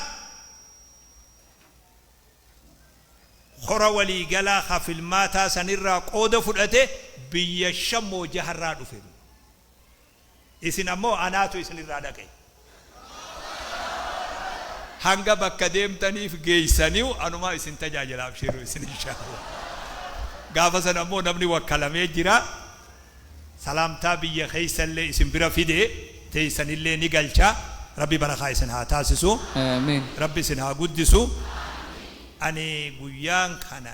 kora waliigalaa ka filmaataa sanirraa qooda fudhate biyya 5 moo jaharraa dhufe. Isin ammoo anaatu isinirraa dhaqe. Hanga bakka deemtaniif geessaniu anumaa isin tajaajila, abshiru isin inshaallah. Gaafa sana ammoo namni wakkalamee jira. Salaamtaa biyya keessallee isin bira fide teessanillee ni galcha. Rabbi barakaa isin haa taasisu. Aamiin. Rabbi isin haa guddisu. Ani guyyaan kana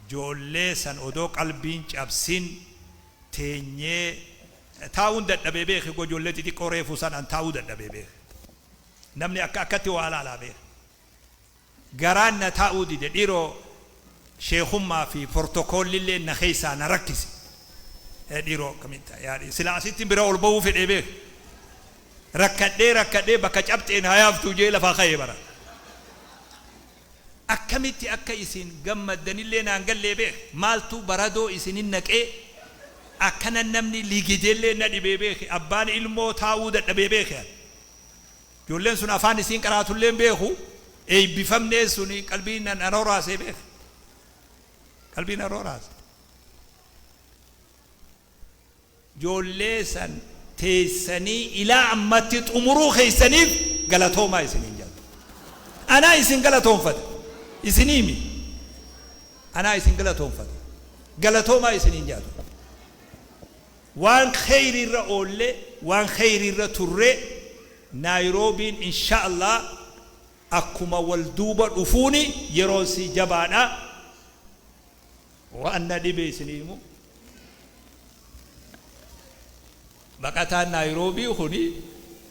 joollee san odoo qalbiin cabsin teenyee taa'uun dadhabee beeki, ijoollee xixiqqoo reefu san an taa'uu dadhabee beeki. Namni akka akkatti waa laalaa beeki. Garaan na taa'uu dide dhiiroo sheekhummaa fi portokoollillee na keessaa na rakkise. Dhiiroo akkamitti yaadhi sila asitti bira ol ba'uu fedhee beek. Rakkadhee rakkadhee bakka cabxeen hayaaftuu jee lafaa ka'ee bara. Akkamitti akka isin gammaddanillee naan gallee beek. Maaltu baradoo isinin naqee akkana namni ligidellee na dhibee beeke. Abbaan ilmoo taa'uu dadhabee beeke. Ijoolleen sun afaan isiin qaraatullee beeku. Eebbifamnee suni qalbii nan aroraasee beek. Qalbii na roraase. Ijoollee san teessanii ilaa ammatti xumuruu keessaniif galatoomaa isiniin jedha. Anaa isin galatoonfate. Isiniimi. Anaa isin galatoonfate. Galatoomaa isiniin jedha. Waan kheyriirra oollee, waan kheyriirra turree, Naayiroobiin insha Allah akkuma wal duuba dhufuuni yeroon si jabaadha. Waan na dhibe isinii himu. Baqataan Naayiroobii kuni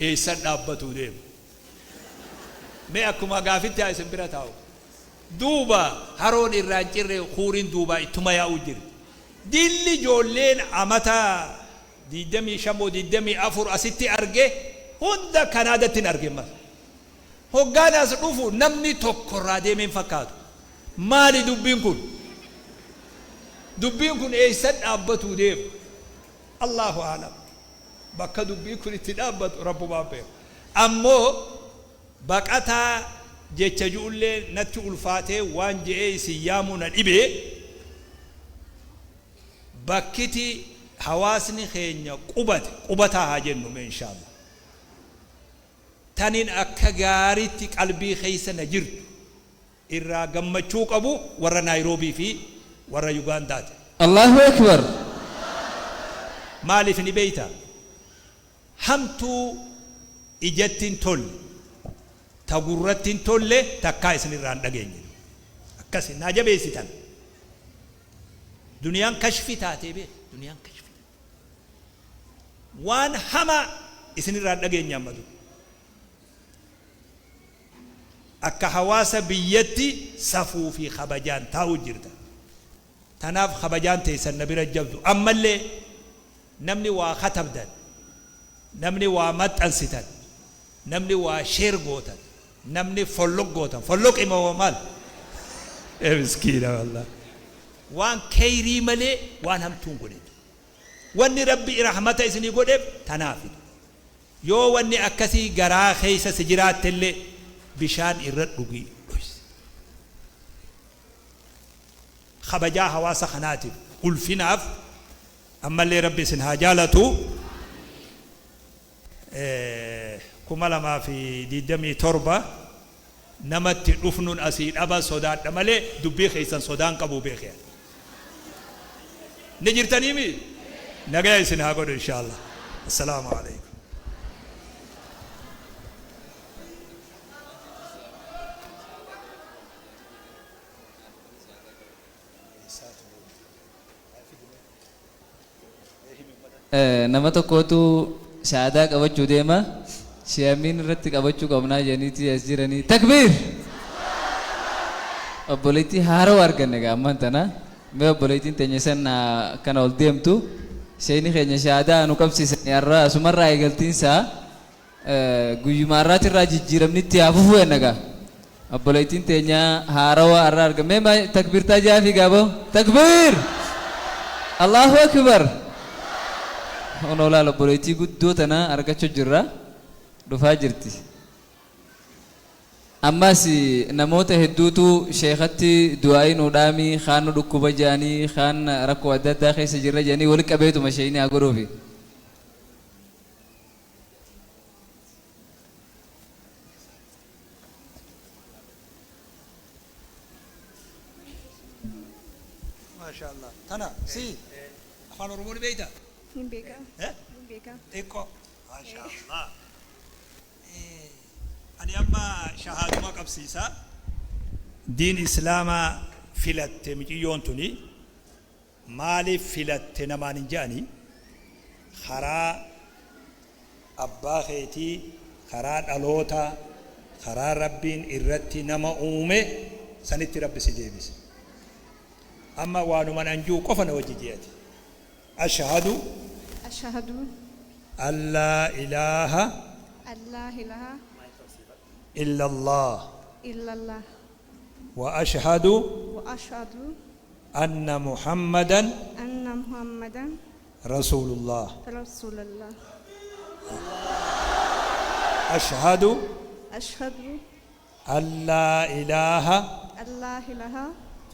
eessan dhaabbatuu deema? Mee akkuma gaafitti haa isin bira taa'u. Duuba haroon irraa hin cirre huuriin duubaa ittuma yaa'uu jirti. Dilli ijoolleen amata 25 moo 24 asitti arge hunda Kanaadatti hin arge ammas. Hoggaan as dhufu namni tokko irraa deemee hin fakkaatu. Maali dubbiin kun? Dubbiin kun eessan dhaabbatuu deema? Allahu a'lam. Bakka dubbiin kun itti dhaabbatu Rabbumaan beeka. Ammoo baqataa jecha ju'ullee natti ulfaatee waan je'ee isin yaamuu na dhibee bakkiti hawaasni keenya qubate qubataa haa jennu mee inshallah. Tanin akka gaariitti qalbii keessa na jirtu irraa gammachuu qabu warra Naayiroobii fi warra Yugaandaati. Allahu Akbar. Maaliif ni beeyta? Hamtuu ijatti hin tolle, ta gurratti hin tolle takkaa isin irraa hin dhageenye. Akkasi naa jabeessitan. Duniyaan kashfi taatee beek. Duniyaan kashfi. Waan hamaa isin irraa hin dhageenye amma dura. Akka hawaasa biyyatti safuu fi kabajaan taa'u jirta. Tanaaf kabajaan teessan na bira jabdu. Ammallee namni waa katabdan, namni waa maxxansitan, namni waa share gootan, namni follow gootan. Follow moo maal? Ee miskiina wallah. Waan kheyrii malee waan hamtuu hin godhin. Wanni Rabbi rahmata isinii godheef tanaafi. Yoo wanni akkasii garaa keessa si jiraattellee bishaan irra dhugii dhoysi. Kabajaa hawaasa kanaatiif ulfinaaf ammallee Rabbi isin haa jaalatu. 2027 namatti dhufnuun asii dhaba sodaadha malee dubbii keessan sodaan qabu beekee. Ni jirtanii mi? Nagaya isin haa godhu inshallah. Assalaamu alaikum. Nama tokkotu shahaadaa qabachuu deema. Shiyamiin irratti qabachuu qabnaa jedhaniiti as jiranii. Takbiir! Obboleettii haaroo arganne gaa ammaan tana. Mee obboleettiin teenya san akkana ol deemtu. Sheeyni keenya shahaadaa nu qabsiisanii har'a asumarraa eegaltiinsaa guyyuma har'aatirraa jijjiiramni itti haa fufuu jenna gaa. Obboleettiin teenya haarawa har'a argame. Mee takbiirtaa jaafii gaaboo. Takbiir! Allahu akbar! Onoo laal obboleettii guddoo tana argachuu jirra. Dhufaa jirti. Ammas namoota hedduutu sheekatti du'aa'ii nuu dhaami, kaan nu dhukkuba jedhanii, kaan rakkoo adda addaa keessa jirra jedhanii wali qabeetuma sheeyni haa godhuufi. Maashaallah. Tana si afaan Oromoo ni beektaa? Hin beeka. Eh? Hin beeka. Xiqqoo. Maashaallah. Ani amma shahaaduma qabsiisa. Diin Islaamaa filatte miciyyoon tuni maaliif filatte namaan hin je'ani, karaa abbaa keetii, karaa dhaloota, Karaa Rabbiin irratti nama uume sanitti Rabbi si deebise. Amma waanuman an ji'u qofa na wajji ji'ati. Ashhadu. Ashhadu. An laa ilaaha. An laa ilaaha. Illallaah. Illallaah. Wa ashhadu. Wa ashhadu. Anna Muhammadan. Anna Muhammadan. Rasuulullaah. Rasuulullaah. Ashhadu. Ashhadu. An laa ilaaha. An laa ilaaha.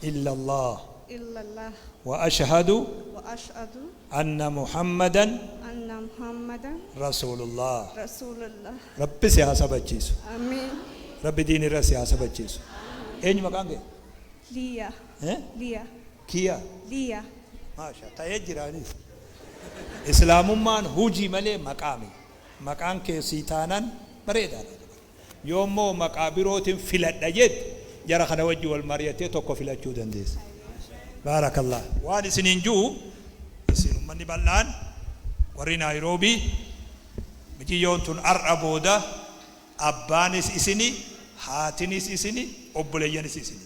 Illallaah. Illallaah. Wa ashhadu. Wa ashhadu. Anna Muhammadan. Anna Muhammadan. Rasuulullaah. Rasuulullaah. Rabbi si haa sabachiisu. Amiin. Rabbi diin irra si haa sabachiisu. Eenyu maqaan kee? Liya. Eh? Liya. Kiya. Liya. Maasha ta'ee jiraanis. Islaamummaan hujii malee maqaa miti. Maqaan kee sii taanan bareedaadha. Yoo immoo maqaa birootiin filadha jette jara kana wajji wal mari'attee tokko filachuu dandeessa. Baarakallah. Waan isiniin ju'u isin ummanni bal'aan warri Naayiroobii miciyyoon tun ar'a booda abbaanis isini, haatinis isini, obboleeyyanis isini.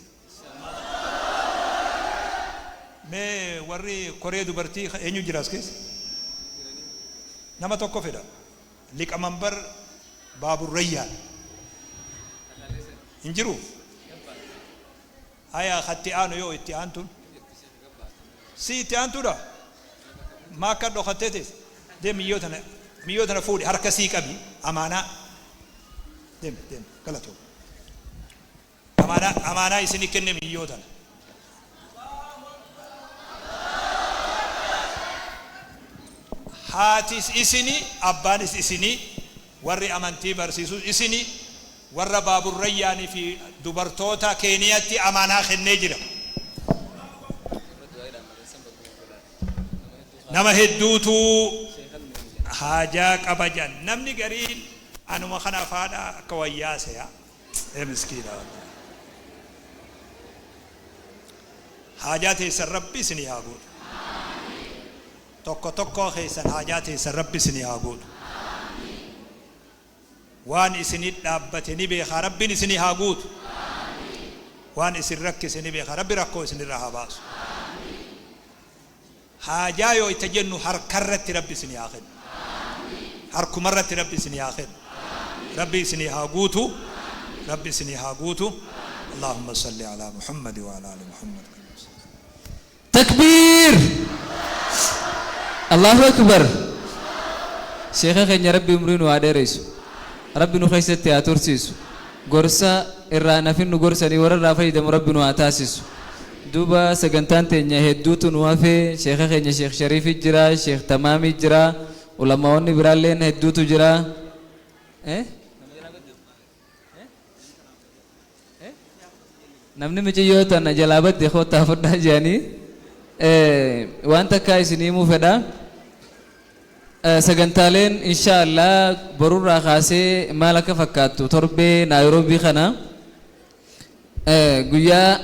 Mee warri koree dubartii eenyu jira as keessa? Nama tokko fedha. Liqamanbar Baaburrayyaan. Hin jiru? Haya katti aanu yoo itti aantun. Si itti aantuudha? Maa akka dhokattee teesse? Deem miyyoo tana miyyoo tana fuudhi harka sii qabi amaanaa. Deem deem galatoomi. Amaanaa amaanaa isini kenne miyyoo tana. Haatis isini, abbaanis isini, warri amantii barsiisus isini, warra Baaburrayyaanii fi dubartoota Keeniyatti amaanaa kennee jira. Nama hedduutu haajaa qaba jedhan. Namni gariin anuma kana faadha akka wayyaa se'a. Ee miskiina wallahi. Haajaa teessan Rabbi isinii haa guutu. Tokko tokkoo keessan haajaa teessan Rabbi isinii haa guutu. Waan isinit dhaabbate ni beekaa Rabbiin isinii haa guutu. Waan isin rakkise ni beekaa Rabbi rakkoo isinirraa haa baasu. Haajaa yoo itti jennu harkarratti Rabbi isinii haa kennu. Harkumarratti Rabbi isinii haa kennu. Rabbi isinii haa guutu. Rabbi isinii haa guutu. Allahumma salli alaa Muhammad wa alaa ali Muhammad. Takbiir! Allahu Akbar! Sheekha keenya Rabbi umrii nu haa dheereysu. Rabbi nu keessatti haa tursiisu. Gorsa irraa hin hafin nu gorsanii warra irraa fayyadamu Rabbi nu haa taasisu. Duuba sagantaan teenya hedduutu nu hafe. Sheekha keenya Sheekh Shariifi jira, Sheekh Tamaamii jira, ulamaa'onni biraalleen hedduutu jira. Eh? Namni miciyyoo tana jalaa badde koottaa fudhaa jedhanii waan takkaa isin himuu fedha. Sagantaaleen insha Allah borurraa kaasee maal akka fakkaattu torbee Naayiroobii kana guyyaa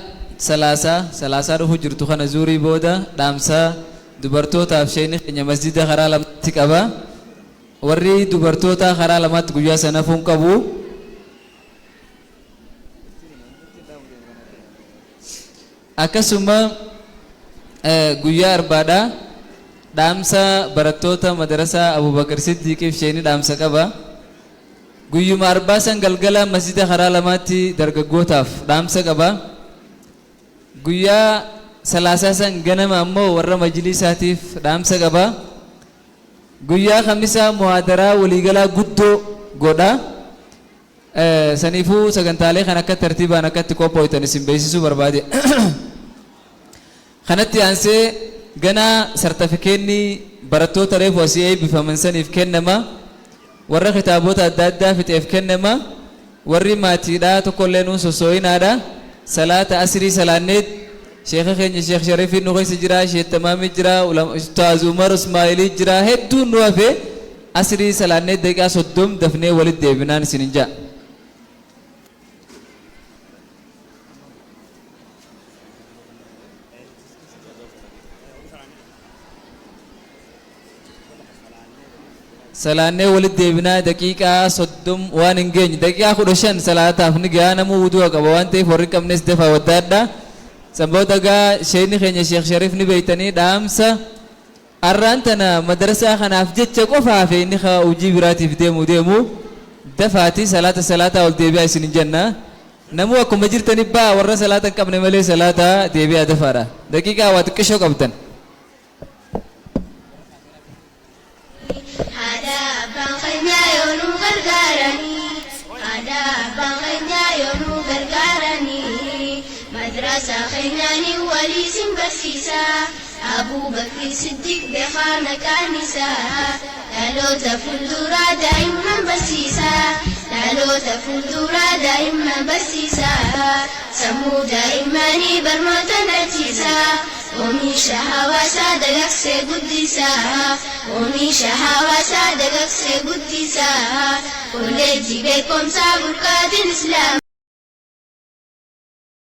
salaasaa salaasaa dhufu jirtu kana zuurii booda dhaamsa dubartootaaf sheekni keenya masjida karaa lamatti qaba. Warri dubartootaa karaa lamaatti guyyaa sana hafuun qabu. Akkasuma guyyaa arbaadha dhaamsa barattoota madarasaa Abubakar Siddiiqiif sheeyni dhaamsa qaba. Guyyuma arbaa san galgala masjida karaa lamaatti dargaggootaaf dhaamsa qaba. Guyyaa salaasaa san ganama ammoo warra majliisaatiif dhaamsa qaba. Guyyaa kamisaa muhaadaraa waliigalaa guddoo godha. Saniifuu sagantaalee kana akka tartiibaan akka itti qophooytan isin beeksisuu barbaade. Kanatti aansee ganaa sartafikeenni barattoota reefu asii eebbifaman saniif kennama. Warra kitaabota adda addaa fixeef kennama. Warri maatiidhaa tokkollee nuun sossoo'inaadha. Salaata asrii salaanneet sheekha keenya Sheekh Shariifiin nu keessa jira, Sheekh Tamaamii jira, Ustaaz Umar Ismaa'ilii jira, hedduun nu hafe. Asrii salaannee daqiiqaa 30 dafnee walitti deebinaan isinin ja'a. Salaannee walitti deebinaa. Daqiiqaa 30 waan hin geenye, daqiiqaa 15 salaataaf ni gahaa. Namuu wudu'a qaba waan ta'eef, warri qabnes dafaa waddaadha. Sanboota gaa sheekni keenya Sheekh Shariif ni beeytanii, dhaamsa arraan tana madrasaa kanaaf jecha qofaaf inni hojii biraatiif deemu deemu dafaati salaata salaataa ol deebi'aa isin hin jenna. Namuu akkuma jirtani baa, warra salaata hin qabne malee salaata deebi'aa dafaadha. Daqiiqaa waa xiqqishoo qabdan. Aadaa abbaan keenyaa yoo nu gargaaranii, aadaa abbaan keenyaa yoo nu gargaaranii, madrasaa keenyaanii walii sin barsiisa. Abubakri Siddiq beekaa maqaan isaa, dhaloota fuulduraa daa'imman barsiisa. Dhaloota fuulduraa daa'imman barsiisa. Sammuu daa'immanii barnoota nalchiisa. Oomisha hawaasaa dagagsee guddisa. Oomisha hawaasaa dagagsee guddisa. Kolleejjii beekumsaa burqaatiin Islaamaa.